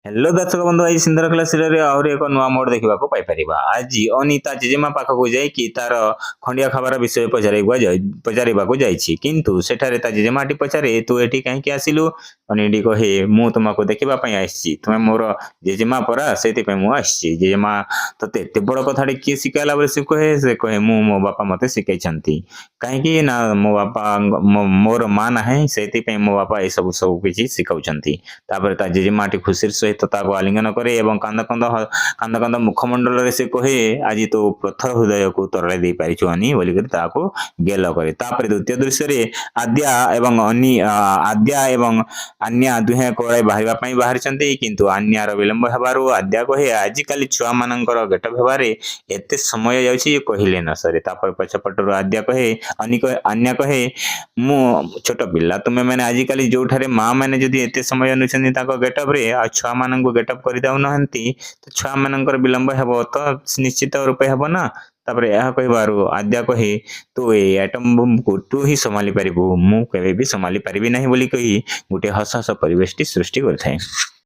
Hello ଦର୍ଶକ ବନ୍ଧୁ, ଆଜି ସିନ୍ଦୁର ଖେଳ ସିରିଏଲରେ ଆହୁରି ଏକ ନୂଆ ମୋଡ଼ ଦେଖିବାକୁ ପାଇପାରିବା। ଆଜି ଅନି ତା ଜେଜେମା ପାଖକୁ ଯାଇକି ତାର ଖଣ୍ଡିଆ ଖାବାର ବିଷୟ ପଚାରିବାକୁ ଯାଇଛି। କିନ୍ତୁ ସେଠାରେ ତା ଜେଜେମାଟି ପଚାରେ, "ତୁ ଏଠି କାହିଁକି ଆସିଲୁ?" ଅନିଟି କହେ, "ମୁଁ ତୁମକୁ ଦେଖିବା ପାଇଁ ଆସିଛି। ତୁମେ ମୋର ଜେଜେମା ପରା, ସେଇଥିପାଇଁ ମୁଁ ଆସିଛି।" ଜେଜେମା "ତୋତେ ଏତେ ବଡ଼ କଥାଟି କିଏ ଶିଖାଇଲା?" ବୋଲି ସେ କହେ। ସେ କହେ, "ମୁଁ ମୋ ବାପା ମୋତେ ଶିଖାଇଛନ୍ତି। କାହିଁକି ନା ମୋ ବାପା, ମୋର ମା ନାହିଁ, ସେଇଥିପାଇଁ ମୋ ବାପା ଏସବୁ ସବୁ କିଛି ଶିଖାଉଛନ୍ତି।" ତାପରେ ତା ଜେଜେମାଟି ଖୁସିର ସହିତ ତାକୁ ଆଲିଙ୍ଗନ କରେ ଏବଂ କାନ୍ଦ କାନ୍ଦ କାନ୍ଦ କାନ୍ଦ ମୁଖମଣ୍ଡଳରେ ସେ କହେ, "ଆଜି ତୁ ପଥର ହୃଦୟକୁ ତରଳାଇ ଦେଇପାରିଛୁ ଅନି" ବୋଲିକରି ତାକୁ ଗେଲ କରେ। ତାପରେ ଦ୍ୱିତୀୟ ଦୃଶ୍ୟରେ ଆଦ୍ୟା ଏବଂ ଆନ୍ୟା ଦୁହେଁ କୁଆଡ଼େ ବାହାରିବା ପାଇଁ ବାହାରିଛନ୍ତି। କିନ୍ତୁ ଆନ୍ୟାର ବିଳମ୍ବ ହେବାରୁ ଆଦ୍ୟା କହେ, "ଆଜିକାଲି ଛୁଆମାନଙ୍କର ଗେଟଅପ୍ ହେବାରେ ଏତେ ସମୟ ଯାଉଛି ଯେ କହିଲେ ନ ସରେ।" ତାପରେ ପଛପଟରୁ ଆଦ୍ୟା କହେ, ଅନି କହେ, ଆନ୍ୟା କହେ, "ମୁଁ ଛୋଟ ପିଲା ତୁମେ ମାନେ। ଆଜିକାଲି ଯୋଉଠାରେ ମା ମାନେ ଯଦି ଏତେ ସମୟ ନେଉଛନ୍ତି ତାଙ୍କ ଗେଟଅପ୍ରେ ଆଉ ଛୁଆମାନଙ୍କୁ ଗେଟଅପ୍ କରିଦେଉନାହାନ୍ତି, ତ ଛୁଆମାନଙ୍କର ବିଳମ୍ବ ହେବ ତ ନିଶ୍ଚିତ ରୂପେ ହେବ ନା?" ତାପରେ ଏହା କହିବାରୁ ଆଦ୍ୟା କହେ, "ତୁ ଏଇ ଆଟମ୍ ବମ୍କୁ ତୁ ହିଁ ସମ୍ଭାଳି ପାରିବୁ, ମୁଁ କେବେ ବି ସମ୍ଭାଳି ପାରିବି ନାହିଁ" ବୋଲି କହି ଗୋଟିଏ ହସ ହସ ପରିବେଶଟି ସୃଷ୍ଟି କରିଥାଏ।